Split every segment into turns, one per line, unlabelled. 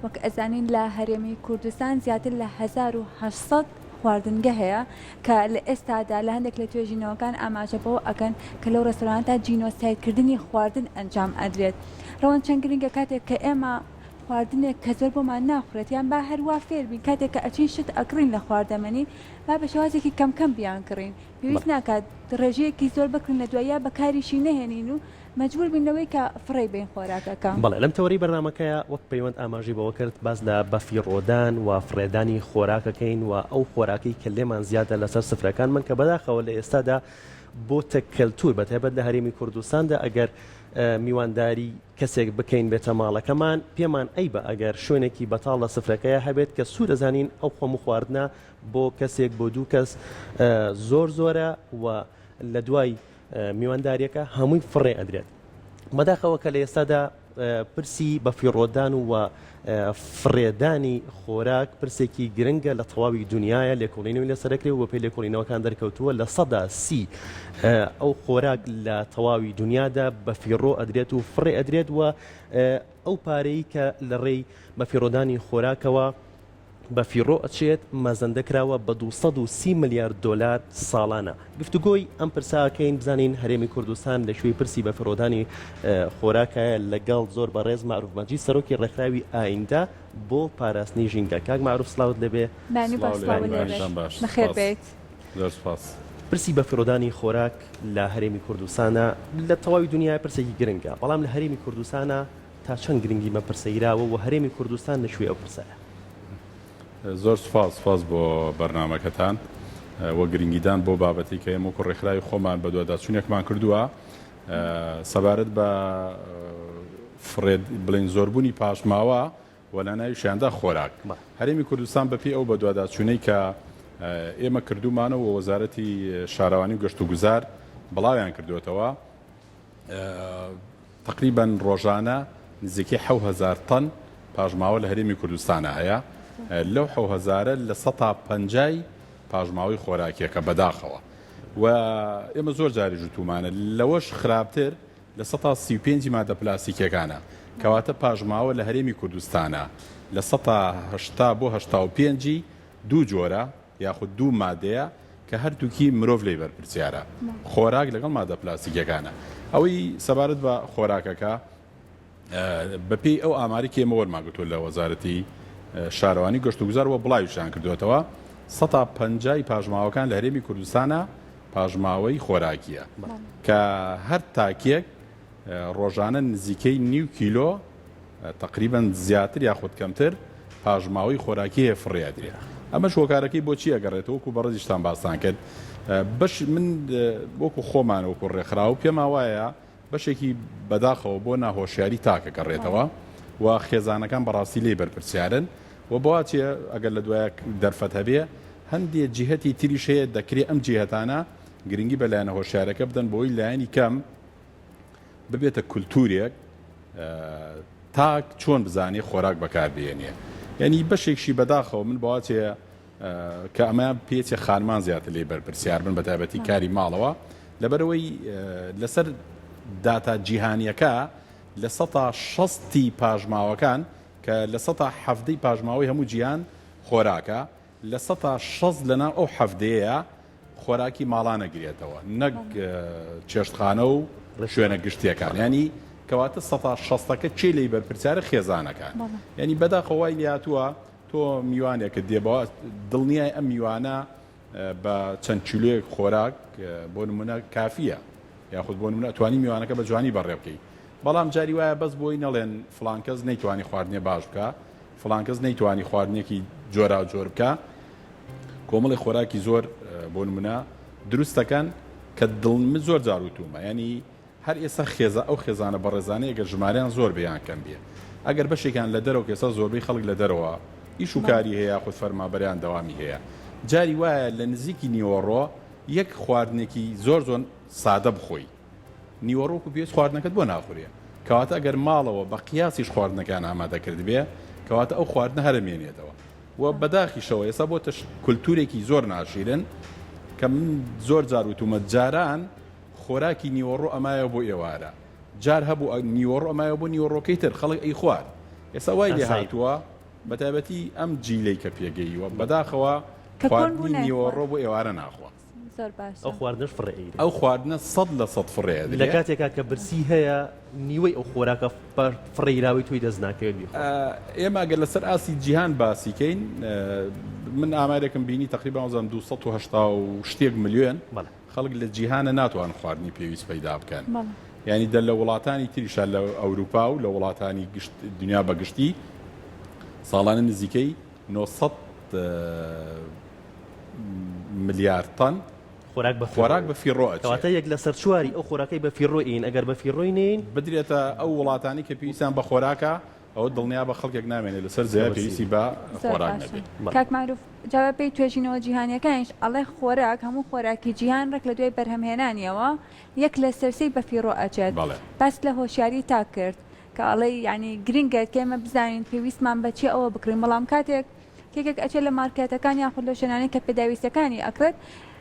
وەک ئەزانین لە هەرێمی کوردستان زیاتر لە 1800 خواردنگە هەیە کە لە ئێستادا لە هەندێک لە توێژینەوەکان ئاماژە بەوە ئەکەن کە لەو ڕێستۆرانتە جینۆسایدکردنی خواردن ئەنجام ئەدرێت. ڕەوەند چەند گرنگە کاتێک کە ئێمە خواردنێک کە زۆر بۆمان ناخورێت یان با هەر وا فێر بین کاتێک کە ئەچین شت ئەکڕین لە خواردەمەنی با بە شێوازێکی کەم کەم بیانکڕین پێویست ناکات ڕێژەیەکی زۆر بکڕین لە دواییا بەکاریشی نەهێنین و مەجبور بین لەوەی کە فڕێی بەین خۆراکەکە.
بەڵێ لەم تەوەرەی بەرنامەکەیا وەک پەیوەند ئاماژەی بەوە کرد باس لە بەفیڕۆدان و فڕێدانی خۆراک ئەکەین و ئەو خۆراکەی کە لێمان زیادە لەسەر سفرەکانمان کە بەداخەوە لە ئێستادا بۆتە کەلتور بەتایبەت لە هەرێمی کوردستاندا ئەگەر میوانداری کەسێک بکەین بێتە ماڵەکەمان پێمان عەیبە ئەگەر شوێنێکی بەتاڵ لە سفرەکەیا هەبێت کە سوور ئەزانین ئەو خۆم خواردنە بۆ کەسێک بۆ دوو کەس زۆر زۆرە و لە دوای میوانداریەکە هەمووی فڕێ ئەدرێت. بەداخەوە کە لە ئێستادا پرسی بەفیڕۆدان و فڕێدانی خۆراک پرسێکی گرنگە لە تەواوی دنیاە لێکۆڵینەوەی لەسەرەکرێ و بەپێی لێکۆڵینەوەکان دەرکەوتووە 30% ئەو خۆراک لە تەواوی دنیادا بەفیڕۆ ئەدرێت و فڕێ ئەدرێت و ئەو پارەی کە لە ڕێی بەفیڕۆدانی خۆراکەوە بەفیڕۆ ئەچێت، مەزەندە کراوە بە 230 ملیار دۆلار ساڵانە. گفتوگۆی ئەم پرسە ئەکەین بزانین هەرێمی کوردستان لە کوێی پرسی بەفیڕۆدانی خۆراکایە لەگەڵ زۆر بەڕێز مەعروف مەجید سەرۆکی ڕێکخراوی ئایندە بۆ پاراستنی ژینگە. کاک مەعروف سڵاوت لێبێ.
بەیانی باش سڵاوت لێبێت بەخێر بێیت.
زۆر سوپاس.
پرسی بەفیڕۆدانی خۆراک لە هەرێمی کوردستانا لە تەواوی دونیا پرسێکی گرنگە بەڵام لە هەرێمی کوردستانا تا چەند گرنگی بەم پرسە یراوە و هەرێمی کوردستان لە کوێی ئەو پرسەیە؟
زۆر سوپاس، سوپاس بۆ بەرنامەکەتان و گرنگیدان بۆ بابەتی کە ئێمە وەکو ڕێکخراوی خۆمان بەدواداچوونێکمان کردووە سەبارەت بە فڕێ بڵێن زۆربوونی پاشماوە و لە ناویشیاندا خۆراک. هەرێمی کوردستان بەپێی ئەو بەدواداچوونەی کە ئێمە کردوومانە و وەزارەتی شارەوانی و گەشتوگوزار بڵاویان کردووەتەوە، تەقریبەن ڕۆژانە نزیکەی 7000 تەن پاشماوە لە هەرێمی کوردستانە هەیە لەو حەو هەزارە لە سەتا پەنجای پاشماوەی خۆراکیەکە بەداخەوە و ئێمە زۆر جاری ژوتومانە لەوەش خراپتر لە سەتا 35 مادە پلاستیکیەکانە کەواتە پاشماوە لە هەرێمی کوردستانە لە سەتا هەشتا بۆ هەشتا و پێنجی دوو جۆرە یاخود دوو مادەیە کە هەردووکی مرۆڤ لێی بەرپرسیارە، خۆراک لەگەڵ مادە پلاستیکیەکانە. ئەوەی سەبارەت بە خۆراکەکە بەپێی ئەو ئاماری کە ئێمە وەرمان گرتووە لە وەزارەتی شارەوانی گەشتوگوزار وە بڵاویشیان کردووەتەوە سەتا پەنجای پاشماوەکان لە هەرێمی کوردستانە پاشماوەی خۆراکیە کە هەر تاکێک ڕۆژانە نزیکەی نیو کیلۆ تەقریبەن زیاتر یاخود کەمتر پاشماوەی خۆراکی هەیە فڕێ ئەدرێ ئەمەش هۆکارەکەی بۆچی ئەگەڕێتەوە وەکو بەڕێزیشتان باستان کرد بەش من وەکو خۆمان وەکو ڕێکخراو پێمان وایە بەشێکی بەداخەوە بۆ ناهۆشیاری تاکە گەڕێتەوە و خێزانەکان بەڕاستی لێی بەرپرسیارن و بۆچیە ئەگەر لە دوایە دەرفەت هەبێ هەندێ جیهەتی تریش هەیە دەکرێ ئەم جیهەتانە گرنگی بە لایەنە هۆشیارەکە بدەن بۆی لایەنی کەم ببێتە کولتوورێک تاک چۆن بزانێ خۆراک بەکار بێنێ یعنی بەشێکشی بەداخەوە من باچێ کە ئەمە پێچێ خانمان زیاتر لێ بەرپرسیار بن بە تایبەتی کاری ماڵەوە لەبەرەوەی لەسەر داتا جیهانیەکە لە سەتا شەستی پاشماوەکان کە لە سەتا حەفتەی پاشماوەی هەموو جیهان خۆراکە 60% لەناو ئەو حەفتەیە خۆراکی ماڵان ئەگرێتەوە نەک چێشتخانە و شوێنە گشتیەکان ینی کەواتە سەتا شەستەکە کێ لێی بەرپرسیارە خێزانەکان ینی بەداخەوە وای لێهاتووە تۆ میوانێکت دێ بەوە دڵنیای ئەم میوانە بە چەند کیلۆیەک خۆراک بۆ نمونە کافیە یاخود بۆ نمونە توانی میوانەکە بە جوانی بەڕێ بکەی بەڵام جاری وایە بەس بۆی نەڵێن فڵان کەس نەیتوانی خواردنێ باش بکە فڵان کەس نەیتوانی خواردنێکی جۆراوجۆر بکە کۆمەڵی خۆراکی زۆر بۆ نمونە دروست دەکەن کە دڵ من زۆر جار وتومە ینی هەر ئێستا خێزە ئەو خێزانە بەڕێزانەی ئەگەر ژمارەیان زۆر بێ یان کەم بێ ئەگەر بەشێکیان لە دەرەوە کە ئێستا زۆربەی خەڵک لە دەرەوە ئیش و کاری هەیە یاخود فەرمابەریان دەوامی هەیە جاری وایە لە نزیکی نیوەڕۆ یەک خواردنێکی زۆر زۆر سادە بخۆی نیوەڕۆ وەکو پێویست خواردنەکەت بۆ ناخورێ کەواتە ئەگەر ماڵەوە بە قیاسیش خواردنەکەیان ئامادە کردبێ کەواتە ئەو خواردنە هەر ئەمێنێتەوە و بەداخیشەوە ئێستا بۆتە کولتورێکی زۆر ناشیرن کە من زۆر جار وتومە جاران خۆراکی نیوەڕۆ ئەمایەوە بۆ ئێوارە جار هەبوو نیوەڕۆ ئەمایەوە بۆ نیوەڕۆکەی تر خەڵک ئەیخوارد ئێستا وای لێ هاتووە. بەتایبەتی ئەم جیلەی کە پێگەیوە بەداخەوە
کە کۆن بوو
خواردنی
نایخوارد.
نیوەڕۆ بۆ ئێوارە ناخوا.
زۆر باشە.
ئەو خواردنەش فڕێ ئەیرێ.
ئەو خواردنە 100% فڕێ
لە
ئەدرێ.
کاتێکا کە برسی هەیە نیوەی ئەو خۆراکە فڕێیراوەی تۆی دەست ناکەوێت بیخۆی.
ئێمە گەر لەسەر ئاستی جیهان باسی کەین من ئامارێکم بینی تەقریبا وازانم 280 و شتێک ملیۆن
بەڵێ.
خەڵک لە جیهانە ناتوان خواردنی پێویست پەیدا بکەن.
بەڵێ.
یانی دە لە وڵاتانی تریشا لە ئەوروپا و لە وڵاتانی گشت دنیا بە گشتی ساڵانە نزیکەی 900 ملیار تەن
خۆراک بە
خۆراک بە فیڕۆ ئەچێ.
کەواتە یەک لەسەر چواری ئەو خۆراکەی بە فیڕۆ ئین ئەگەر بە فیڕۆی نەین.
بدرێتە ئەو وڵاتانەی کە پێویستیان بە خۆراکە ئەوە دڵنیابە خەڵکێک نامێنێ لەسەر زەوی پێویستی بە
زۆر
خۆراک
باشە
نەبێ.
کاک مەعروف جا بە پێی توێژینەوە جیهانیەکانیش ئەڵێ خۆراک هەموو خۆراکی جیهان ڕێک لە دوای بەرهەمهێنانیەوە یەک لەسەر سێی بە فیڕۆ ئەچێت
بەڵێ.
باست لە هۆشیاری تاک کرد کە ئەڵێی یانی گرنگە کە ئێمە بزانین پێویستمان بە چیە ئەوە بکڕین بەڵام کاتێک یەکێک ئەچێت لە مارکێتەکان یاخود لەو شوێنانەی کە پێداویستیەکانی ئەکڕێت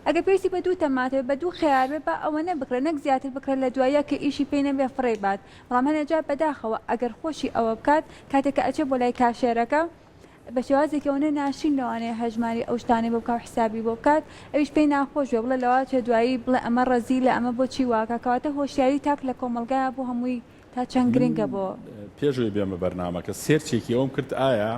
ئەگەر پێویستی بە دوو تەماتە بێت بە دوو خەیار بێت با ئەوەنە بکڕێت نەک زیاتر بکڕێت لە دواییا کە ئیشی پێی نەبێ فڕێی بات بەڵام هەنێ جار بەداخەوە ئەگەر خۆشی ئەوە بکات کاتێک کە ئەچێت بۆ لای کاشێرەکە بە شێوازێکی ئەوەنە ناشرین لەوانەیە هەژماری ئەو شتانەی بۆ بکا و حیسابی بۆ بکات ئەویش پێی ناخۆش بێ بڵێ لەوەچێ دوایی بڵێ ئەمە ڕەزیلە ئەمە بۆچی واکا کەواتە هۆشیاری تاک لە کۆمەڵگایە بۆ هەمووی تا چەند
من
گرنگە بۆ.
پێش ئەوەی بێمە بەرنامەکە search ێکی ئەوەم کرد ئایا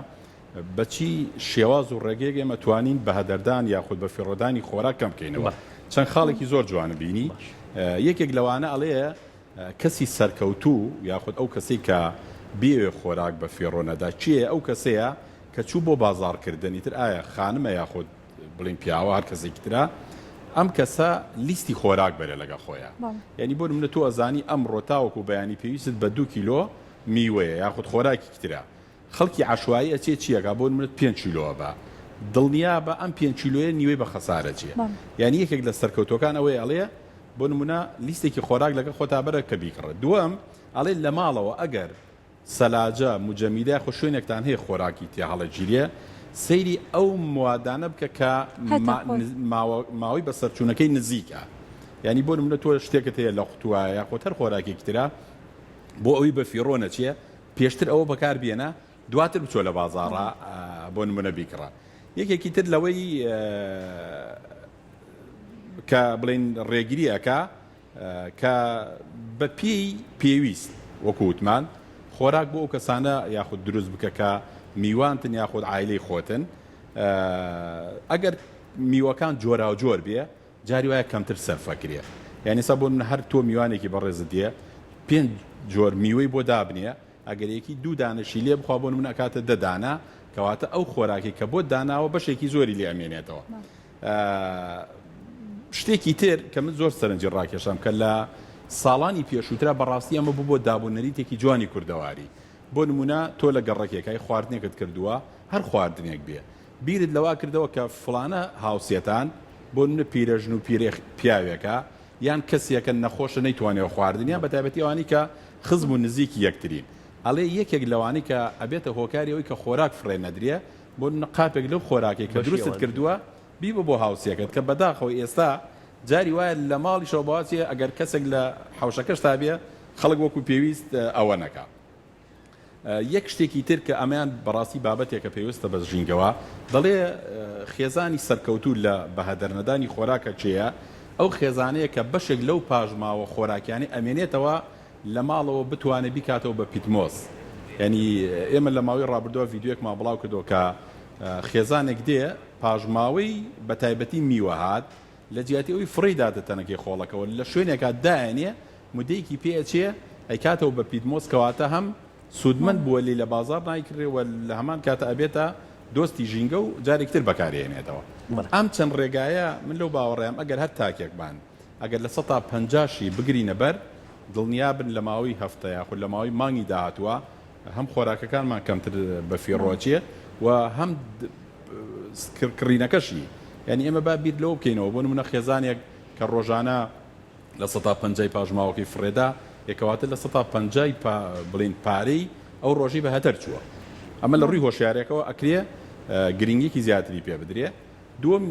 بە چی شێواز و ڕێگەیەک ئێمە توانین بەهەدەردان یاخود بەفیڕۆدانی خۆراک کەم بکەینەوە؟ چەند خاڵێکی زۆر جوانم بینی، یەکێک لەوانە ئەڵێ کەسی سەرکەوتوو یاخود ئەو کەسەی کە بیەوێ خۆراک بەفیڕۆ نەدا کێیە؟ ئەو کەسەیە کە چوو بۆ بازاڕکردن ئیتر ئایا خانمە یاخود بڵێین پیاوە هەر کەسێکی ترە ئەم کەسە لیستی خۆراک بەرێ لەگەڵ خۆیا یانی بۆ نمونە تۆ ئەزانی ئەمڕۆ تاوەکو بەیانی پێویستت بە دوو کیلۆ میوەیە یاخود خۆراکێکی ترە خەڵکی عەشوایی ئەچێ چی ئەکا بۆ نمونە پێنج کیلۆ ئەبا دڵنیابە ئەم پێنج کیلۆیە نیوەی بە خەسار ئەچێ یانی یەکێک لە سەرکەوتوەکان ئەوەیە ئەڵێ بۆ نمونە لیستێکی خۆراک لەگەڵ خۆتا بەرە کە بیکڕە دووەم ئەڵێ لە ماڵەوە ئەگەر سەلاجە مجەمیدە یاخود شوێنێکتان هەیە خۆراکی تیا هەڵەگیرێ سەیری ئەو موادانە بکە کە ماوەی بەسەرچوونەکەی نزیکە یانی بۆ نمونە تۆ شتێکت هەیە لە قوتووە یاخود هەر خۆراکێکی ترە بۆ ئەوی بە فیڕۆ نەچێ پێشتر ئەوە بەکار بێنە دواتر بچۆ لە بازاڕا بۆ نمونە بیکڕە. یەکێکی تر لەوەی کە بڵێین ڕێگری ئەکا کە بە پێی پێویست وەکو وتمان خۆراک بۆ ئەو کەسانە یاخود دروست بکە کە میوانتن یاخود عایلەی خۆتن ئەگەر میوەکان جۆراوجۆر بێ جاری وایە کەمتر سەرف ئەکرێ یانی ئێستا بۆ نمونە هەر تۆ میوانێکی بەڕێزت دێ پێنج جۆر میوەی بۆ دابنێ ئەگەر یەکی دوو دانەشی لێ بخوا بۆ نمونە ئەکاتە دە دانە کەواتە ئەو خۆراکەی کە بۆت داناوە بەشێکی زۆری لێ ئەمێنێتەوە شتێکی تر کە من زۆر سەرنجی ڕاکێشام کە لە ساڵانی پێشووترا بەڕاستی ئەمە بوو بۆ دابونەریتێکی جوانی کوردەواری بۆ نمونە تۆ لە گەڕەکێکای خواردنێکت کردووە هەر خواردنێک بێ بیرت لەوە کردەوە کە فڵانە هاوسێتان، بۆ نمونە پیرەژن و پیرێ پیاوێکە یان کەسێکە نەخۆشە نەیتوانیوە خواردن یان بەتایبەتی ئەوانەی کە خزم و نزیکی یەکترین ئەڵێ یەکێک لەوانەی کە ئەبێتە هۆکاری ئەوەی کە خۆراک فڕێ نەدرێ بۆ نمونە قاپێک لەو خۆراکەی کە
بەشی
دروستت
ئەوان
کردووە بیبە بۆ هاوسێکەت کە بەداخەوە ئێستا جاری وایە لە ماڵیشەوە باوەچێ ئەگەر کەسێک لە حەوشەکەشتا بێ خەڵک وەکو پێویست ئەوە نەکا. یەک شتێکی تر کە ئەمەیان بەڕاستی بابەتێکە پەیوەستە بە ژینگەوە، دەڵێ خێزانی سەرکەوتوو لە بەهەدەرنەدانی خۆراکە کێیە؟ ئەو خێزانەیە کە بەشێک لەو پاشماوە خۆراکیانەی ئەمێنێتەوە لە ماڵەوە بتوانێ بیکاتەوە بە پیتمۆس. یانی ئێمە لە ماوەی ڕابردووە ڤیدیۆیەکمان بڵاو کردەوە کە خێزانێک دێ پاشماوەی بەتایبەتی میوە هات لە جیاتی ئەوەی فڕێی داتە تەنەکەی خۆڵەکەوە لە شوێنێکا دایەنێ مدەیەکی پێ ئەچێ ئەیکاتەوە بە پیتمۆس کەواتە هەم سوودمەند بووە لێی لە بازاڕ نایکڕێ و لە هەمان کاتا ئەبێتە دۆستی ژینگە و جارێکی تر بەکاری ئەهێنێتەوە. ئەم چەند ڕێگایە من لەو باوەڕەیام ئەگەر هەر تاکێکمان ئەگەر 50% شی بگرینە بەر دڵنیابن لە ماوەی هەفتە یاخود لە ماوەی مانگی داهاتووە هەم خۆراکەکانمان کەمتر بەفیڕۆ ئەچێ و هەم کڕینەکەشی یانی ئێمە با بیر لەوە بکەینەوە بۆ نمونە خێزانێک کە ڕۆژانە 50%ی پاشماوەکەی فڕێدا یەکەواتە 50%ی بڵین پارەی ئەو ڕۆژی بە هەدەر چووە ئەمە لە ڕووی هۆشیارێکەوە ئەکرێ گرنگیەکی زیاتری پێ بدرێ دووەم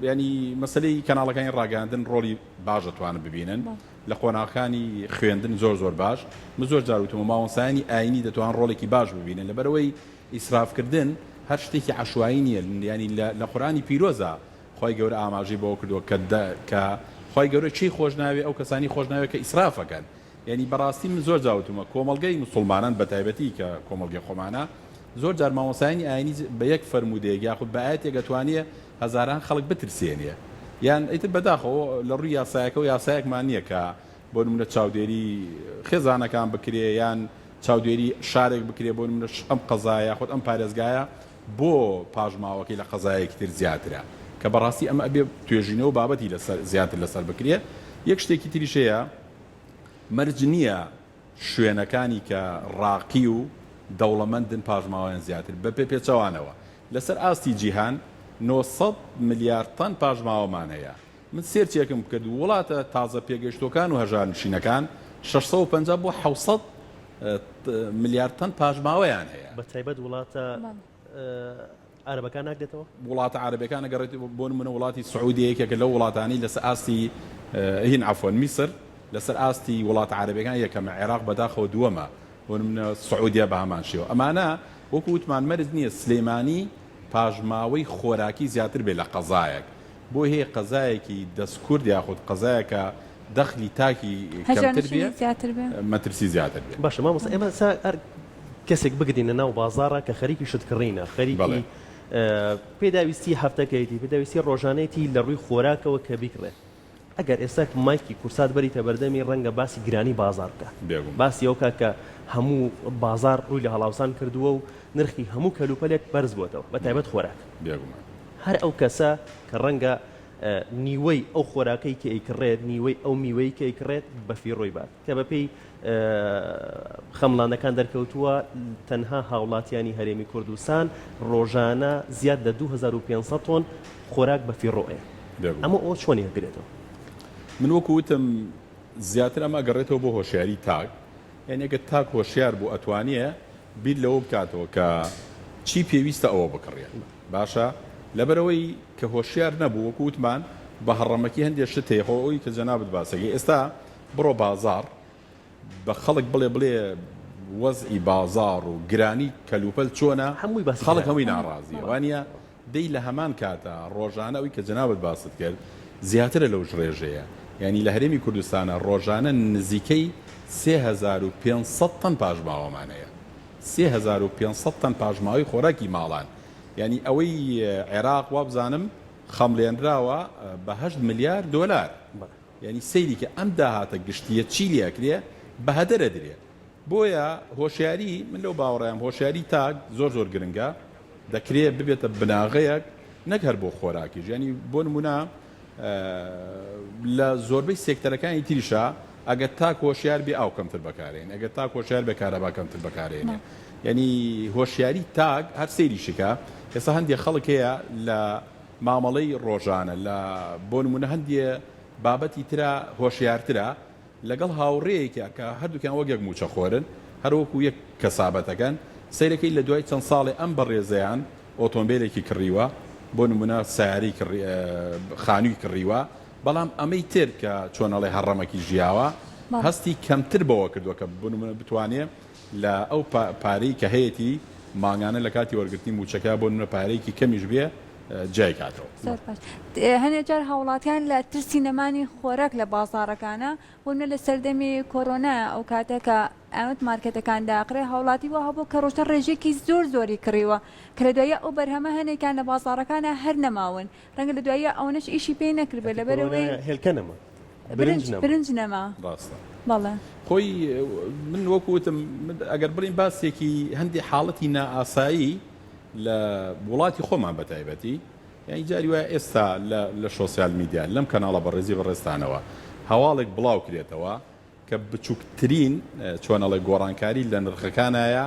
ینی مەسلەی کەناڵەکانی ڕاگەاندن ڕۆڵی باش دەتوانن ببینن لە قۆناغەکانی خوێندن زۆر زۆر باش من زۆر جار وتمە مامۆستایانی ئاینی دەتوان ڕۆڵێکی باش ببینن لەبەرەوەی. ئیسرافکردن هەر شتێکی عەشوایی نییە یانی لە قورئانی پیرۆزا خوای گەورە ئاماژەی بەوە کردووە کە کە خوای گەورە کێی خۆش ناوێ ئەو کەسانی خۆش ناوێ کە ئیسراف ئەکەن یانی بەڕاستی من زۆر جار وتومە کۆمەڵگەی موسوڵمانان بەتایبەتی کە کۆمەڵگەی خۆمانە زۆر جار مامۆستایانی ئاینی بە یەک فەرموودەیەک یاخود بە ئایەتێک ئەتوانێ هەزاران خەڵک بترسێنێ یان ئیتر بەداخەوە لە ڕووی یاسایەکەوە یاسایەکمان نییە کە بۆ نمونە چاودێری خێزانەکان بکرێ یان چاودێری شارێک بکرێ بۆ نمونە ئەم قەزایە یاخود ئەم پارێزگایە بۆ پاشماوەکەی لە قەزایەکی تر زیاترە کە بەڕاستی ئەمە ئەبێ توێژینەوە بابەتی لەسەر زیاتر لەسەر بکرێ یەک شتێکی تریش هەیە مەرج نییە شوێنەکانی کە ڕاقی و دەوڵەمەندن پاشماوەیان زیاتر بە پێ پێچەوانەوە لەسەر ئاستی جیهان 900 ملیار تەن پاشماوەمان هەیە من search ێکم کرد وڵاتە تازە پێگەشتوەکان و هەژارنشینەکان 650 بۆ 700 ملیار تەن پاشماوەیان هەیە.
بە تایبەت وڵاتە عەرەبەکان ناگرێتەوە؟
وڵاتە عەرەبەکان ئەگەڕێت بۆ نمونە وڵاتی سعودیە یەکێکە لەو وڵاتانەی لەسەر ئاستی هین عەفوەن میسر لەسەر ئاستی وڵاتە عەرەبەکان یەکەمە عێراق بەداخەوە دووەمە بۆ نمونە سعودیە بە هەمان شێوە ئەمانە وەکو وتمان مەرج نییە سلێمانی پاشماوەی خۆراکی زیاتر بێ لە قەزایەک بۆی هەیە قەزایەکی دەستکورد یاخود قەزایەکە دەخلی تاکی کەمتر بێ مەترسی زیاتر بێ.
باشە مامۆستا ئێمە سا هەر کەسێک بگرینە ناو بازاڕە کە خەریکی شت کڕینە خەریکی پێداویستی هەفتەکەیەتی پێداویستی ڕۆژانەیەتی لە ڕووی خۆراکەوە کە بیکڕێت ئەگەر ئێستا مایکی کورسات بەریتە بەردەمی ڕەنگە باسی گرانی بازاڕ بکات باسی ئەو کات کە هەموو بازاڕ ڕووی لە هەڵاوسان کردووە و نرخی هەموو کەلوپەلێک بەرز بووەتەوە بە تایبەت خۆراک هەر ئەو کەسە کە ڕەنگە نیوەی ئەو خۆراکەی کە ئەیکڕێت، نیوەی ئەو میوەی کە ئەیکڕێت بەفیڕۆی بات، کە بەپێی خەمڵاندەکان دەرکەوتووە تەنها هاوڵاتیانی هەرێمی کوردستان ڕۆژانە زیاد لە 2500 تۆن خۆراک بەفیڕۆ ئەیەن. ئەمە ئەوە چۆن یەکگرێتەوە؟
من وەکو وتم زیاتر ئەمە ئەگەڕێتەوە بۆ هۆشیاری تاک، یانی ئەگەر تاک هۆشیار بوو ئەتوانێ بیر لەوە بکاتەوە کە چی پێویستە ئەوە بکڕێ. باشە لەبەرئەوەی کە هۆشیار نەبوو وەکو وتمان بە هەڕەمەکی هەندێ شت هەیە خۆ ئەوی کە جەنابت باسەکەی ئێستا بڕۆ بازاڕ بە خەڵک بڵێ بڵێ وەزعی بازاڕ و گرانی کەلوپەل چۆنە
هەمووی باسی
خەڵک
گرانی
هەمووی ناڕازیە وانە دەی لە هەمان کاتە ڕۆژانە ئەوی کە جەنابت باست کرد زیاترە لەو ڕێژەیە یانی لە هەرێمی کوردستانە ڕۆژانە نزیکەی 3500 تەن پاشماوەمان هەیە 3500 تەن پاشماوەی خۆراکی ماڵان یانی ئەوەی عێراق وابزانم خەمڵێنراوە بە هەشت ملیار دۆلار یانی سەیری کە ئەم داهاتە گشتیە چی لێ ئەکرێ بە هەدەر ئەدرێ بۆیە هۆشیاری من لەو باوەڕەیام هۆشیاری تاک زۆر زۆر گرنگە دەکرێ ببێتە بناغەیەک نەک هەر بۆ خۆراکیش یانی بۆ نمونە لە زۆربەی سێکتەرەکانی تریشا ئەگەر تاک هۆشیار بێ ئاو کەمتر بەکارێن ئەگەر تاک هۆشیار بێ کارەبا کەمتر بەکارێنێ یعنی هۆشیاری تاک هەر سەیریشکە ئێستا هەندێک خەڵک هەیە لە مامەڵەی ڕۆژانە لە بۆ نمونە هەندێ بابەتی ترا هۆشیارترە لەگەڵ هاوڕێیەکیا کە هەردووکیان وەک یەک مووچەخۆرن، هەر وەکو یەک کەسابەتەکەن، سەیرەکەی لە دوای چەند ساڵێ ئەم بەڕێزەیان ئۆتۆمبێلێکی کڕیوە، بۆ نموونە سەیارەی کڕی، خانووی کڕیوە، بەڵام ئەمەی تر کە چۆن ئەڵێ هەڕەمەکی ژیاوە، هەستی کەمتر بەوە کردووە کە بۆ نموونە بتوانێ لە ئەو پارەی کە هەیەتی مانگانە لە کاتی وەرگرتنی مووچەکە بۆ نموونە پارەیەکی کەمیش بێ جیای کاتەوە.
زۆر باش. هەنێ جار هاوڵاتیان لە ترسی نەمانی خۆراک لە بازاڕەکانە، بۆ نمونە لە سەردەمی کۆرۆنا ئەو کاتە کە ئەوت مارکێتەکان داخرێ هاوڵاتی وا هەبوو کە ڕۆشتە ڕێژەیەکی زۆر زۆری کڕیوە کە لە دواییا ئەو بەرهەمە هەنێکیان لە بازاڕەکانا هەر نەماون ڕەنگە لە دواییا ئەوەنەش ئیشی پێ نەکردبێ
کاتی
لەبەرئەوەی
کۆرۆنا هێلکە نەما برنج
برنج
نەما.
برنج نەما
ڕاستە.
بەڵێ.
خۆی من وەکو وتم من ئەگەر بڵێین باسێکی هەندێ حاڵەتی نائاسایی لە وڵاتی خۆمان بە تایبەتی یانی جاری وایە ئێستا لە لە شۆسیال میدیا لەم کەناڵە بەڕێزی بەڕێزتانەوە هەواڵێک بڵاو کرێتەوە کە بچووکترین چۆن ئەڵێ گۆڕانکاری لە نرخەکانایە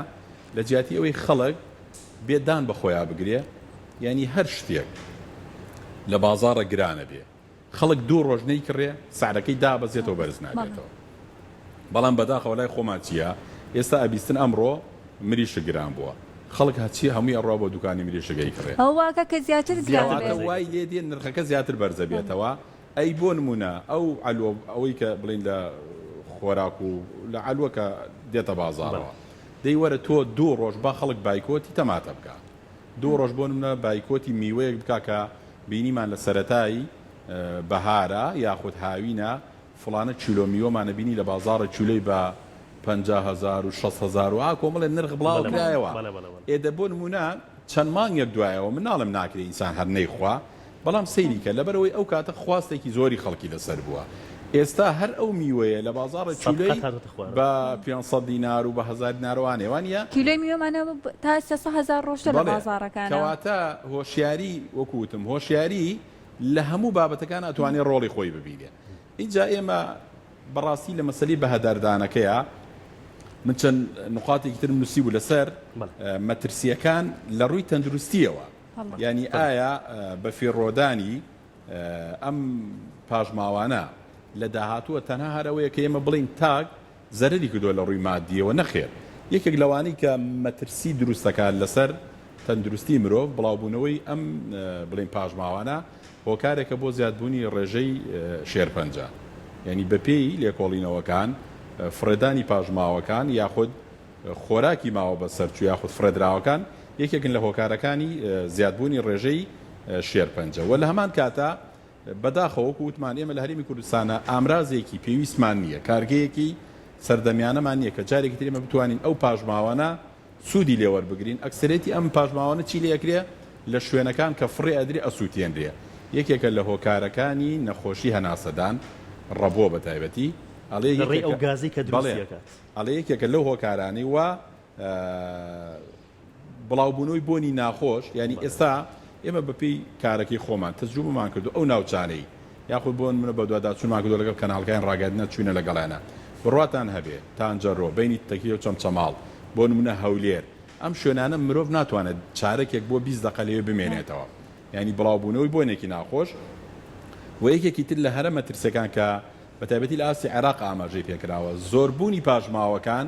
لە جیاتی ئەوەی خەڵک بێ دان بە خۆیا بگرێ یانی هەر شتێک لە بازاڕە گرانە بێ خەڵک دوو ڕۆژ نەیکڕێ سعرەکەی دابەزێتەوە بەرز نابێتەوە بەڵام بەداخەوە لای خۆمان چییە ئێستا ئەبیستن ئەمڕۆ مریشک گران بووە خەڵک هەچی هەمووی ئەڕوا بۆ دوکانی مریشک ئەیکڕێ
ئەوە واکە کە زیاتر گران
کەواتە
بێت.
وای لێ دێ نرخەکە زیاتر بەرزە بێتەوە ئەی بۆ نمونە ئەو عەلوە ئەوەی کە بڵین لە خۆراک و لە عەلوە کە دێتە بازاڕەوە. دەی وەرە تۆ دوو ڕۆژ با خەڵک بایکۆتی تەماتە بکا دوو ڕۆژ بۆ نمونە بایکۆتی میوەیەک بکا کە بینیمان لە سەرەتای بەهارا یاخود هاوینە فڵانە کیلۆ میوەمان ئەبینی لە بازاڕێ کیلۆی بە 50 هەزار و 60 هەزار و ئا کۆمەڵێ نرخ بڵاو کرایەوە ئێ دە بۆ نمونە چەند مانگێک دوایەوە من ناڵێم ناکرێ ئینسان هەر نەیخوا بەڵام سەیری کە لەبەرئەوەی ئەو کاتە خواستێکی زۆری خەڵکی لەسەر بووە ئێستا هەر ئەو میوەیە لە بازاڕێ
سەد
کیلۆی
قەت هاتۆتە خوارەوە.
بە 500 دینار و بە 1000 دینار وانێ وانیە؟
کیلۆی میوەمانە تا 300 هەزار ڕۆشتە لە
بەڵێ
بازاڕەکانا.
کەواتە هۆشیاری وەکو وتم هۆشیاری لە هەموو بابەتەکان ئەتوانێ ڕۆڵی خۆی ببینێ ئینجا ئێمە بەڕاستی لە مەسەلەی بەهەدەردانەکەیا من چەند نوقاتێکی ترم نووسیبوو لەسەر مەترسییەکان لە ڕووی تەندروستییەوە یانی ئایا بەفیڕۆدانی ئەم پاشماوانە لە داهاتووە تەنها هەر ئەوەیە کە ئێمە بڵێین تاک زەرەری کردووە لە ڕووی مادییەوە؟ نەخێر، یەکێک لەوانەی کە مەترسی دروست دەکات لەسەر تەندروستی مرۆڤ، بڵاوبوونەوەی ئەم بڵێین پاشماوانە هۆکارێکە بۆ زیادبوونی ڕێژەی شێرپەنجە. یانی بەپێی لێکۆڵینەوەکان فڕێدانی پاشماوەکان یاخود خۆراکی ماوە بەسەرچوو یاخود فڕێدراوەکان یەکێکن لە هۆکارەکانی زیادبوونی ڕێژەی شێرپەنجە و لە هەمان کاتا بەداخەوە وەکو وتمان ئێمە لە هەرێمی کوردستانا ئامرازێکی پێویستمان نییە، کارگەیەکی سەردەمیانەمان نییە کە جارێکی تر ئێمە بتوانین ئەو پاشماوانە سوودی لێ وەربگرین، ئەکسەرێتی ئەم پاشماوانە چی لێ ئەکرێ لە شوێنەکان کە فڕێ ئەدرێ ئەسووتێنرێ، یەکێکە لە هۆکارەکانی نەخۆشی هەناسەدان، ڕەبۆ بە تایبەتی ئەڵێ
لە ڕێی ئەو
یەکێکە
گازەی کە
بەڵێ
دروستی ئەکات.
ئەڵێ یەکێکە لەو هۆکارانەی وا بڵاوبوونەوەی بۆنی ناخۆش، یانی ئێستا ئێمە بەپێی کارەکەی خۆمان تەجروبەمان کردو ئەو ناوچانەی یاخود بۆ نمونە بەدواداچوونمان کردوە لەگەڵ کەناڵەکانی ڕاگەیاندنا چوینە لەگەڵیانا بڕواتان هەبێ تانجەرۆ، بەینی تەکیە و چەمچەماڵ، بۆ نمونە هەولێر ئەم شوێنانە مرۆڤ ناتوانێت چارەکێک بۆ 20 دەقە لەوێ بمێنێتەوە یانی بڵاوبوونەوەی بۆنێکی ناخۆش و یەکێکی تر لە هەرە مەترسیەکان کە بەتایبەتی لە ئاستی عێراق ئاماژەی پێکراوە زۆربوونی پاشماوەکان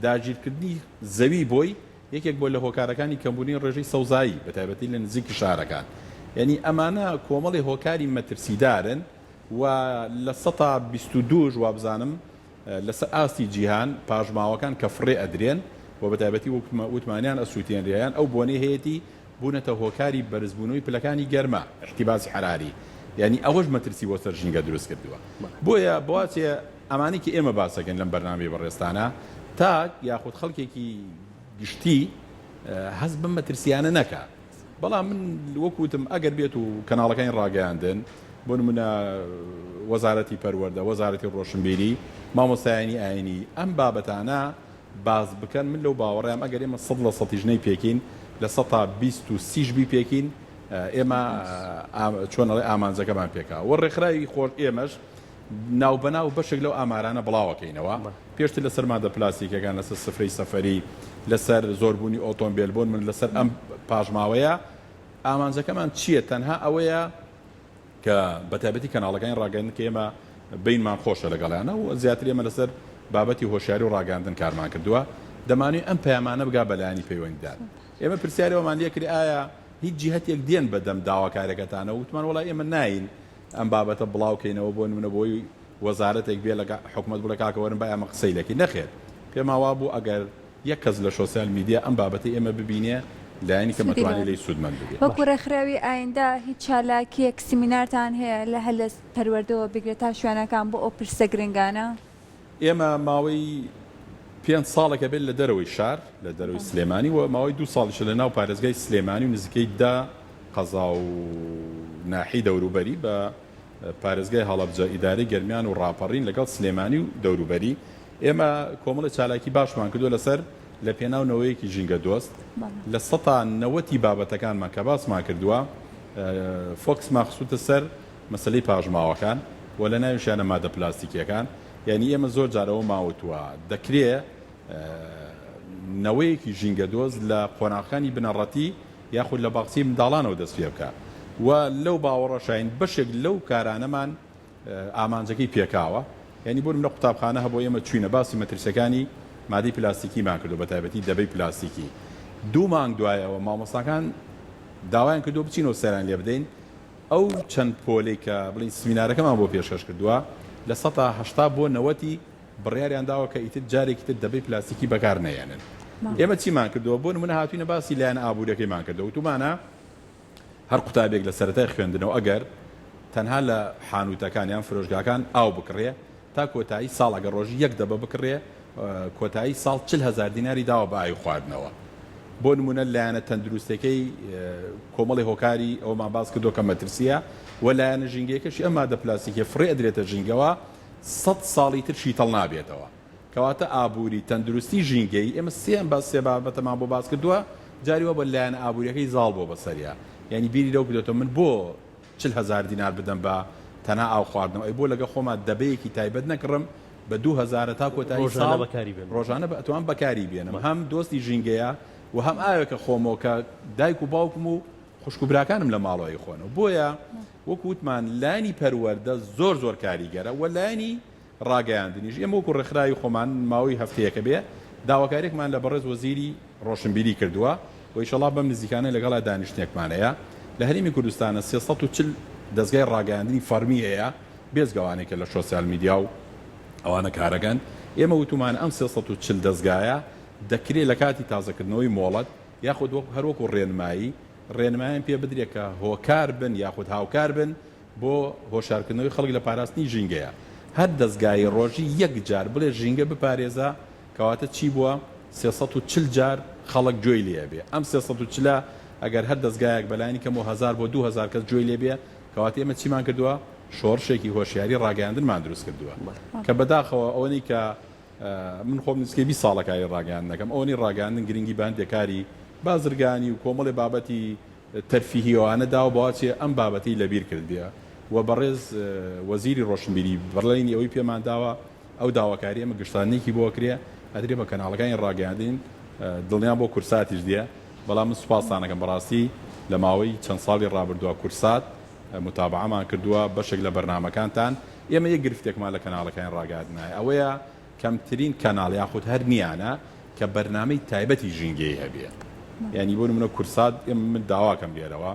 داگیرکردنی زەوی بۆی یەکێک بووە لە هۆکارەکانی کەمبوونی ڕێژەی سەوزایی بەتایبەتی لە نزیکی شارەکان. یانی ئەمانە کۆمەڵی هۆکاری مەترسیدارن و 22% وابزانم لەسەر ئاستی جیهان پاشماوەکان کە فڕێ ئەدرێن و بەتایبەتی وەک وتمان یان ئەسووتێنرێ یان ئەو بۆنەی هەیەتی بوونەتە هۆکاری بەرزبوونەوەی پلەکانی گەرما، احتباس حراری، یانی ئەوەش مەترسی بۆ سەر ژینگە دروست کردووە. بۆیە بۆچێ ئەمانەی کە ئێمە باس ئەکەین لەم بەرنامەی بەڕێزتانە تاک یاخود خەڵکێکی گشتی هەست بەم مەترسیانە نەکا. بەڵام من وەک وتم ئەگەر بێت و کەناڵەکانی ڕاگەیاندن بۆ نمونە وەزارەتی پەروەردە، وەزارەتی ڕۆشنبیری، مامۆستایانی ئاینی ئەم بابەتانە باس بکەن من لەو باوەڕەیام ئەگەر ئێمە سەد لە سەتیش نەیپێکین لە سەتا 20 و سیش بیپێکین ئێمە چۆن ئەڵێ ئامانجەکەمان پێکا و ڕێکخراوی خۆش ئێمەش ناوبەناو بەشێک لەو ئامارانە بڵاوەکەینەوە پێشتر لەسەر مادە پلاستیکەکان لەسەر سفرەی سەفەری لەسەر زۆربوونی ئۆتۆمبێل بۆن من لەسەر ئەم پاشماوەیە ئامانجەکەمان چییە تەنها ئەوەیە کە بەتایبەتی کەناڵەکانی ڕاگەیاندن کە ئێمە بەینمان خۆشە لەگەڵیانە و زیاتر ئێمە لەسەر بابەتی هۆشیاری و ڕاگەیاندن کارمان کردووە دەمانوێت ئەم پەیامانە بگا بە لایەنی پەیوەندیدار ئێمە پرسیاری ئەومان لێکرد ئایا هیچ جیهەتێک دێن بەدەم داواکارەکەتانەوە وتمان وەڵا ئێمە ناین ئەم بابەتە بڵاو کەینەوە بۆ نمونە بۆی وەزارەتێک بێ لەگە حکومەت بڵێ کاکە وەرن با ئێمە قسەی لەکەین نەخێر پێمان وابوو ئەگەر یەک کەس لە شۆسیال میدیا ئەم بابەتەی ئێمە ببینێ لایەنی کەم
سوودی
ئەتوانێ
لێ
لێی سوودمەند ببێ.
وەکو ڕێکخراوی ئایندە هیچ چالاکیەک سیمینارتان هەیە لە هەر لە پەروەردەوە بگرە تا شوێنەکان بۆ ئەو پرسە گرنگانە؟
ئێمە ماوەی پێنج ساڵێکە بێت لە دەرەوەی شار، لە دەرەوەی سلێمانی و ماوەی دوو ساڵیشە لە ناو پارێزگای سلێمانی و نزیکەی دە قەزا و ناحیەی دەوروبەری بە پارێزگای هەڵەبجە، ئیدارەی گەرمیان و ڕاپەڕین لەگەڵ سلێمانی و دەوروبەری ئێمە کۆمەڵی چالاکی باشمان کردووە لەسەر لە پێناو نەوەیەکی ژینگە دۆست لە سەتا نەوەتی بابەتەکانمان کە باسمان کردووە فۆکسمان خستووتە سەر مەسەلەی پاشماوەکان و لە ناویشیانە مادە پلاستیکیەکان یانی ئێمە زۆر جار ئەوەمان وتووە دەکرێ نەوەیەکی ژینگەدۆست لە قۆناغەکانی بنەڕەتی یاخود لە باخچەی منداڵانەوە دەست پێ بکا و لەو باوەڕەشاین بەشێک لەو کارانەمان ئامانجەکەی پێکاوە یانی بۆ نمونە قوتابخانە هەبوو ئێمە چوینە باسی مەترسیەکانی مادەی پلاستیکیمان کردو بە تایبەتی دەبەی پلاستیکی دوو مانگ دوایەوە مامۆستاکان داوایان کردو بچینەوە سەران لێ بدەین ئەو چەند پۆلەی کە بڵێین سمینارەکەمان بۆ پێشکەش کردووە، 80% بۆ نەوەتی بڕیاریان داوە کە ئیتر جارێکی تر دەبەی پلاستیکی بەکار نەهێنن. ئێمە چیمان کردووە بۆ نمونە هاتوینە باسی لایەنە ئابووریەکەیمان کردووە وتومانە هەر قوتابیەک لە سەرەتای خوێندنەوە ئەگەر تەنها لە حانوتەکان یان فرۆشگاکان ئاو بکڕێ تا کۆتایی ساڵ ئەگەر ڕۆژی یەک دەبە بکڕێ کۆتایی ساڵ 40 هەزار دیناری داوە بە ئاوی خواردنەوە. بۆ نمونە لایەنە تەندروستەکەی کۆمەڵی هۆکاری ئەومان باس کردو کە مەترسیە و لایەنە ژینگەیەکەشی ئەم مادە پلاستیکیە فڕێ ئەدرێتە ژینگەوە سەد ساڵی تر شیتەڵ نابێتەوە. کەواتە ئابووری، تەندروستی، ژینگەیی، ئێمە سێ ئەم سێ بابەتەمان بۆ باس کردووە، جاری وا بووە لایەنە ئابوورییەکەی زاڵ بووە بەسەریا، یانی بیری لەوە کردۆتەوە من بۆ 40 هەزار دینار بدەم بە تەنها ئاو خواردنەوە، ئەی بۆ لەگەڵ خۆما دەبەیەکی تایبەت نەکڕم بە دوو هەزارە تا کۆتایی
ڕۆژانە
ساڵ
بەکاری بێنم.
ڕۆژانە ئەتوانم بەکاری بێنم، هەم دۆستی ژینگەیە و هەم ئاوێکە خۆمەوە کە دایک و باوکم و خوشک و براکانم لە ماڵەوە ئەیخۆنەوە. بۆیە وەکو وتمان لایەنی پەروەردە زۆر زۆر کاریگەرە و لایەنی ڕاگەیاندنیش، ئێمە وەکو ڕێکخراوی خۆمان ماوەی هەفتەیەکە بێ داواکاریەکمان لە بەڕێز وەزیری ڕۆشنبیری کردووە و ئیشەڵا بەم نزیکانە لەگەڵا دانیشتنێکمان هەیە. لە هەرێمی کوردستانە 340 دەزگای ڕاگەیاندنی فەڕمی هەیە بێجگە ئەوانەی کە لە شۆسیال میدیا و ئەوانە کارەکەن. ئێمە وتومانە ئەم 340 دەزگایە دەکرێ لە کاتی تازەکردنەوەی مۆڵەت یاخود وەک هەر وەکو ڕێنمایی ڕێنمایان پێ بدرێ کە هۆکار بن یاخود هاوکار بن بۆ هۆشارکردنەوەی خەڵک لە پاراستنی ژینگەیە. هەر دەزگایی ڕۆژی یەک جار بڵێ ژینگە بپارێزە کەواتە چی بووە 340 جار خەڵک گوێی لێ ئەبێ. ئەم 340 ە ئەگەر هەر دەزگایەک بەلایەنی کەمەوە هەزار بۆ 2000 کەس گوێی لێ بێ کەواتە ئێمە چیمان کردووە شۆڕشێکی هۆشیاری ڕاگەیاندنمان دروست کردووە کە بەداخەوە ئەوەنەی کە من خۆم نزیکەی 20 ساڵە کاری ڕاگەیاندن ئەکەم ئەوەنەی ڕاگەیاندن گرنگی بە هەندێک کاری بازرگانی و کۆمەڵێ بابەتی تەرفیهی ئەوانە داوە بۆچێ ئەم بابەتەی لەبیر کردبێ و بەڕێز وەزیری ڕۆشنبیری بەڵێنی ئەوەی پێمان داوە ئەو داواکاری ئێمە گشتاندنێکی بۆ ئەکرێ ئەدرێ بە کەناڵەکانی ڕاگەیاندن دڵنیام بۆ کورساتیش دێ بەڵام من سوپاستان ئەکەم بەڕاستی لە ماوەی چەند ساڵی ڕابردووە کورسات متابعەمان کردووە بەشێک لە بەرنامەکانتان ئێمە یەک گرفتێکمان لە کەناڵەکانی ڕاگەیاندن هەیە ئەوەیە کەمترین کەناڵ یاخود هەر نیانە کە بەرنامەی تایبەتی ژینگەیی هەبێ یانی بۆ نمونە کورسات ئێمە من داواکەم لێرەوە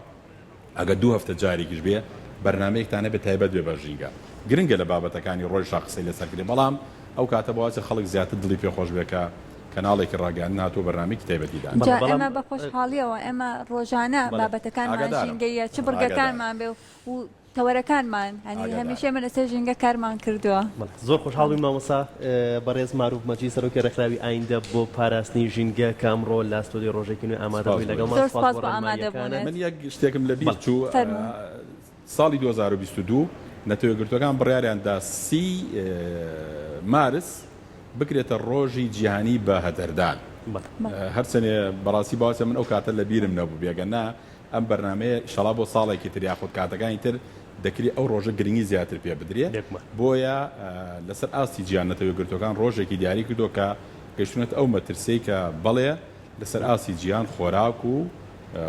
ئەگەر دوو هەفتە جارێکیش بێ بەرنامەیەکتان هەبێ تایبەت بێ بە ژینگە گرنگە لە بابەتەکانی ڕۆژدا قسەی لەسەر کرێ بەڵام ئەو کاتە بۆ خەڵک زیاتر دڵی پێ خۆش بێ کە کەناڵێکی ڕاگەیاندن هاتووە بەرنامەیەکی تایبەتی دانا.
جا ئێمە بە خۆشحاڵیەوە ئێمە ڕۆژانە بابەتەکانمان
ئاگادارم
ژینگەییە چ
ئاگادارم.
بڕگەکانمان بێ و تەوەرەکانمان هەنی
ئاگادارم.
هەمیشە ئێمە لەسەر ژینگە کارمان کردووە.
بەڵێ زۆر خۆشحاڵ بووین مامۆستا بەڕێز ماروف مەجید سەرۆکی ڕێکخراوی ئایندە بۆ پاراستنی ژینگە کە ئەمڕۆ لە ستۆدیۆی ڕۆژێکی نوێ ئامادە
سپاس
بووی
بۆ
لەگەڵمان
زۆر
سپاس
سپاس
بۆ
بۆ
ڕێنماییەکانت.
ئامادەبوونت.
من یەک شتێکم لەبیر
بەڵێ.
چوو
فەرموو.
ساڵی 2022 نەتەوە یەکگرتووەکان بڕیاریان دا سی مارس بکرێتە ڕۆژی جیهانی بە هەدەردان.
بەڵێ.
هەرچەنێ بەڕاستی باوەچە من ئەو کاتە لەبیرم نەبوو بێگە نا ئەم بەرنامەیە ئیشەڵا بۆ ساڵێکی تر یاخود کاتەکانی تر دەکرێ ئەو ڕۆژە گرنگی زیاتر پێ بدرێ
بێگومان.
بۆیە لەسەر ئاستی جیهان نەتەوە یەکگرتووەکان ڕۆژێکی دیاری کردووە کە گەیشتوونەتە ئەو مەترسیەی کە بەڵێ لەسەر ئاستی جیهان خۆراک و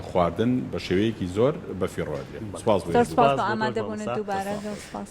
خواردن بە شێوەیەکی زۆر بەفیڕۆ ئەدرێ. سوپاس بۆ
زۆر
یەک
سوپاس
دووبارە.
بۆ
سوپاس بۆ تۆش
ئامادەبوونت
مامۆستا.
دووبارە زۆر سوپاس.